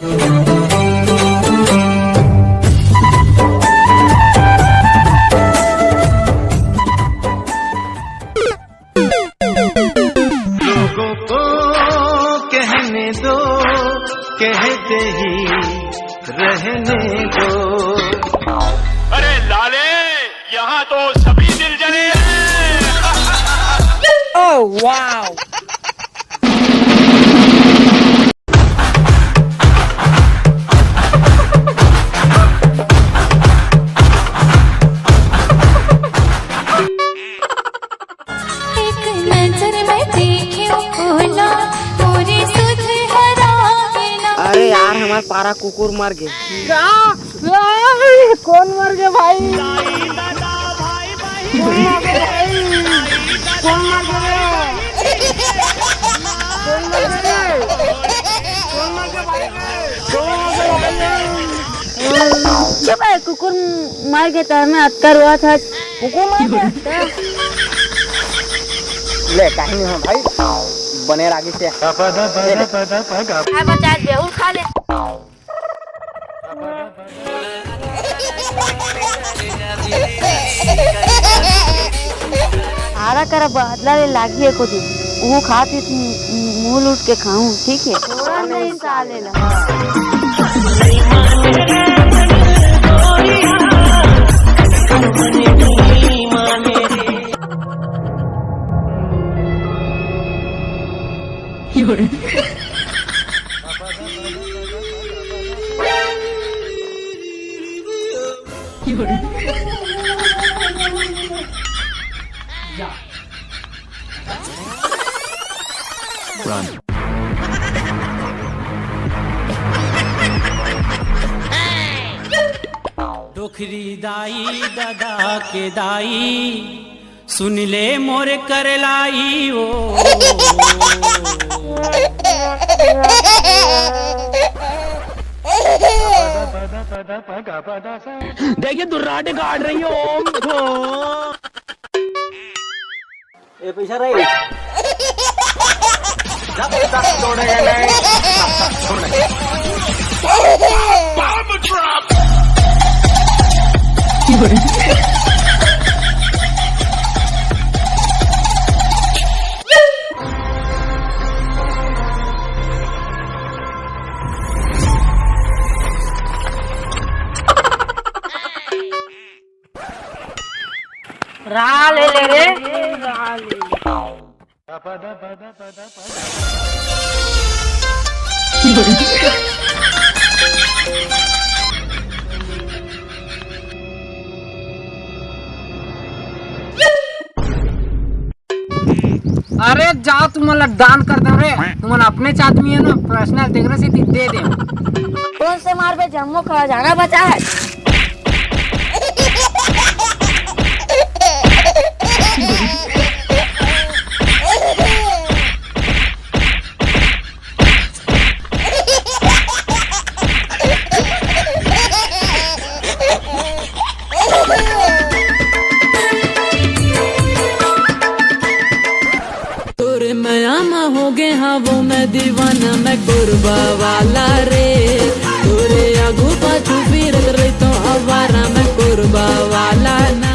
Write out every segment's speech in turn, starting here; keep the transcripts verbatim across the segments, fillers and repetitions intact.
लोगों को कहने दो, कहते ही रहने दो। अरे लाले, यहाँ तो सभी दिल जले हैं। Oh, wow! एक नजर में देखियो कोला, मोरे सुध हरा गेला। अरे यार, हमार पारा कुकुर मर गे। का? ए, कौन मर गे भाई? कौन मर गे भाई? कौन मर गे रे? कौन मर गे रे? कौन मर गे भाई? कौन मर गे भाई? चुप है, कुकुर मर गे त मैं अतका रोवत हस। कुकुर मर गे? ले, काहे नहीं हो भाई? बने रागी से। ले, ले। आ बचा, बेहुर खा ले। आरा करा बदला ले लागी एको दिन। वो खाती मुंह लूट के खाऊं, ठीक है? छोड़ा नहीं साले ला। डोकरी दाई, ददा के दाई, सुन ले मोर करलाई ओ। देखिए, दुर्राटे काट रही है। ओम भो। ए, पैसा रही। जब तक तोड़े नहीं, तब तक छोड़े। रा ले ले रे। अरे जाओ, तुमन ला दान कर दे रे, तुमन अपने आदमी है ना, पर्सनल, तेकरे सेती दे दे। कौन से मारबे, जम्मो खजाना बचा है। तोरे मया म हो गे हवो मैं दीवाना, मैं कोरबा वाला रे। तोरे आगू पाछू फिरत रहितो आवारा, मैं कोरबा वाला ना।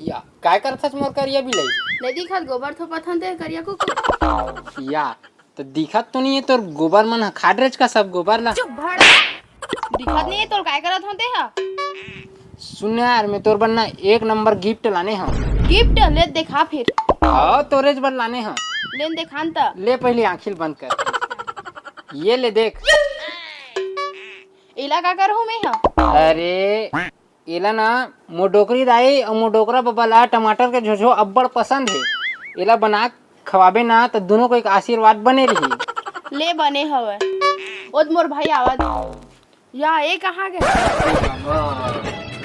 या, काय करत हस मोर करिया बिलाई? नहीं दिखत, गोबर थोपत हन ते करिया कुकुर। या, त दिखत तो नहीं है तोर गोबर मन ह, खा डरेच का सब गोबर ला। चुप भड़। दिखत नहीं है तोर, काय करत होते ह? सुन यार, मैं तोर बर ना एक नंबर गिफ्ट लाने हव। गिफ्ट? ले देखा फिर। हाँ, तोरेच बर लाने हव। लेन देखान त। ले पहली आँखी ल बंद कर। ये ले देख। एला का करहूँ मैं ह? अरे, एला ना मोर डोकरी दाई अउ मोर डोकरा बबा ला टमाटर के झोझो अब्बड़ पसंद हे। एला बना के खवाबे ना त दुनों कोई के आशीर्वाद बने रही। ले बने हवय। ओद मोर भाई आवत। या, ए कहाँ गे?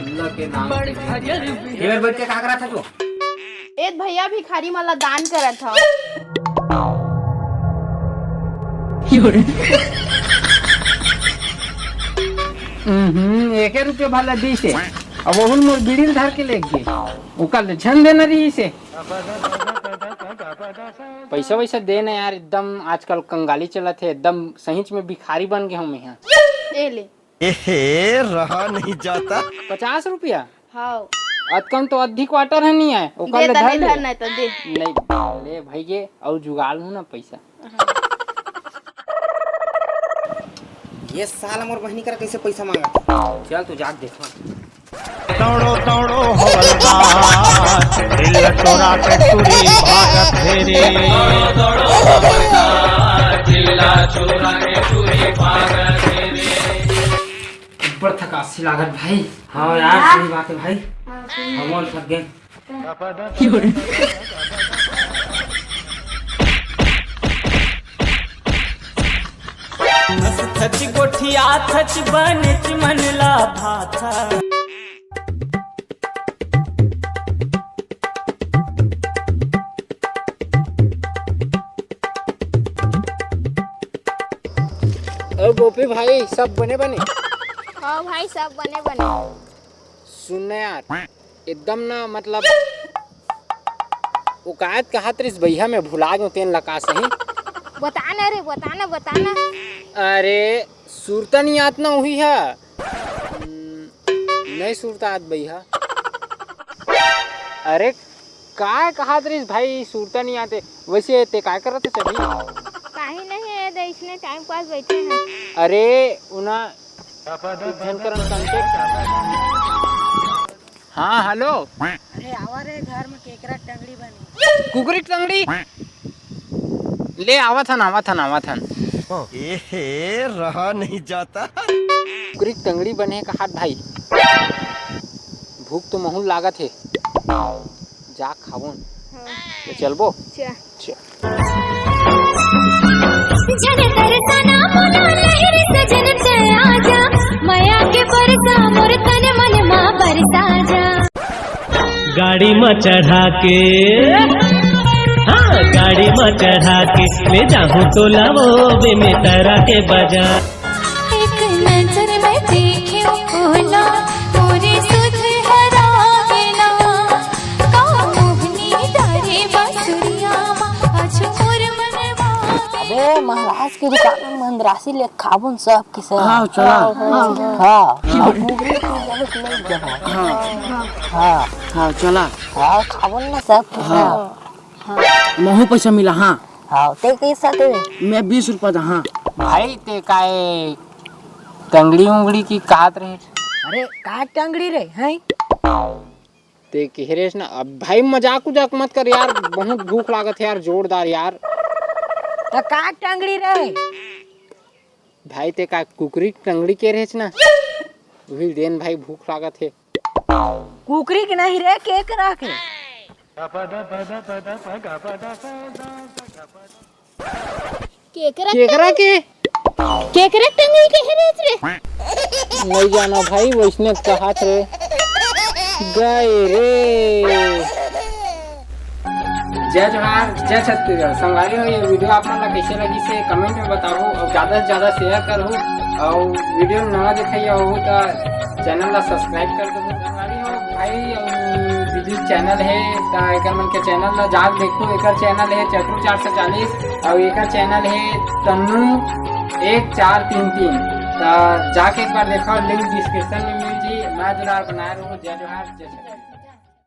अल्लाह के नाम। एबर बैठ के का करत हस तू? एद भैया भिखारी मन ला दान करत हव। हम्म, एके रुपया भला दिस हे। अब ओहू ल मोर बीड़ी ल धर के लेग गे। ओकर ले झन देना रहिस हे। पैसा वैसा दे ना यार, एकदम आजकल कंगाली चलत हे, एकदम सहीच में भिखारी बन गे हूँ मैं यहाँ। ए ले। एहे, रहा नहीं जाता। पचास रुपया? हाव। अतकन तो अद्धी quarter ह नहीं आय, ओकर दे ले त धर नहीं ले। धर नहीं त दे। नहीं, ले भाई ये, अउ जुगाड़ लूँ ना पैसा। ये साला मोर बहिनी करा कैसे पैसा मांगा? चल तू जाके देखा। दौड़ो, दौड़ो, हवलदार, दिल चोरा के चोरी भागत हे रे। ऊपर थकासी लागत भाई। हाँ यार, सही बात है भाई। हाँ, सही। हम और थक गए। थच गोठिया थच बनेच मन ला भाथा। ओ गोपी भाई, सब बने बने? हाँ भाई, सब बने बने। सुन ना यार, एकदम ना, मतलब, वो कायत कहत रहिस भैया, मैं भुला गयो तेन ला का सही। बता ना रे, बता ना, बता ना। अरे, सुरता नहीं आत ना उही है। हम्म, नहीं सुरता आत भैया। अरे, काय कहत रहिस भाई, सुरता नहीं आते। वैसे ते काय करत है सभी? काही नहीं है, दे इसने time pass बैठे हैं। अरे, उना एक झन करन contact। हाँ, hello। अरे, आवा रे, घर में केकरा टंगड़ी बने। कुकरी टंगड़ी? ले, आवत हन, आवत हन, आवत हन। एहे, रहा नहीं जाता। कुकरी टंगड़ी बने कहात भाई। भूख तो महूल लागत हे। जा खाबोन। हाँ। तो चलबो? चा। चा। जन तरसना मोला लहर सजन ते आजा, मया के बरसा मोर तन मन मा बरसा जा। गाड़ी मा चढ़ा के, हाँ, गाड़ी मा चढ़ा के ले जाहूँ तोला वो बेमेतरा के बाजार। एक नजर में देखे ओला, मोरे सुध हरावेला। का मोहनी डारे बांसुरिया मा, आज मोर मन भावेला। अबे, महाराज के दुकान में मंदरासी ले खाबुन सब के सब। हाँ, चला। हाँ। हाँ। अब मुगरी के जरूरत नहीं जरूरत। हाँ। हाँ। हाँ, चला। हाँ, खाबुन ना सब के हाँ। सब। हाँ। महू पैसा मिला, हाँ। हाँ, ते कैसा दे? मैं बीस रुपया दा, हाँ। भाई, ते काय टंगड़ी उंगड़ी की कहत रहे? अरे, का टंगड़ी रे, हैं? ते कहे रेस ना, अब भाई मजाक उजाक मत कर यार, बहुत भूख लागत है यार, जोरदार यार। त का टंगड़ी रे? भाई ते का कुकरी टंगड़ी के रेस ना? उही देन भाई भूख लागत है। कुकरी के नहीं रे, केकरा के। केकरा केकरा के? केकरा टंगड़ी के हरे रे? नहीं जाना भाई, वैसने कहात रे। गए रे। जय जोहार, जय छत्तीसगढ़। संगवारी हो, ये video आप मन ला कैसे लगिस हे comment में बताहू और ज्यादा से ज्यादा share करहू और video नवा देखइया हो तो channel ला subscribe कर दो। संगवारी हो, भाई और दीदी channel हे, त एकर मन के channel ला जाके देखो। एकर channel हे चटरू चार सौ चालीस और एकर channel हे तन्नू एक चार तीन तीन। त जाके एक बार देखो, link description में मिल जी। मैं दुलार बनाए रहूँ। जय जोहार, जय छत्तीसगढ़।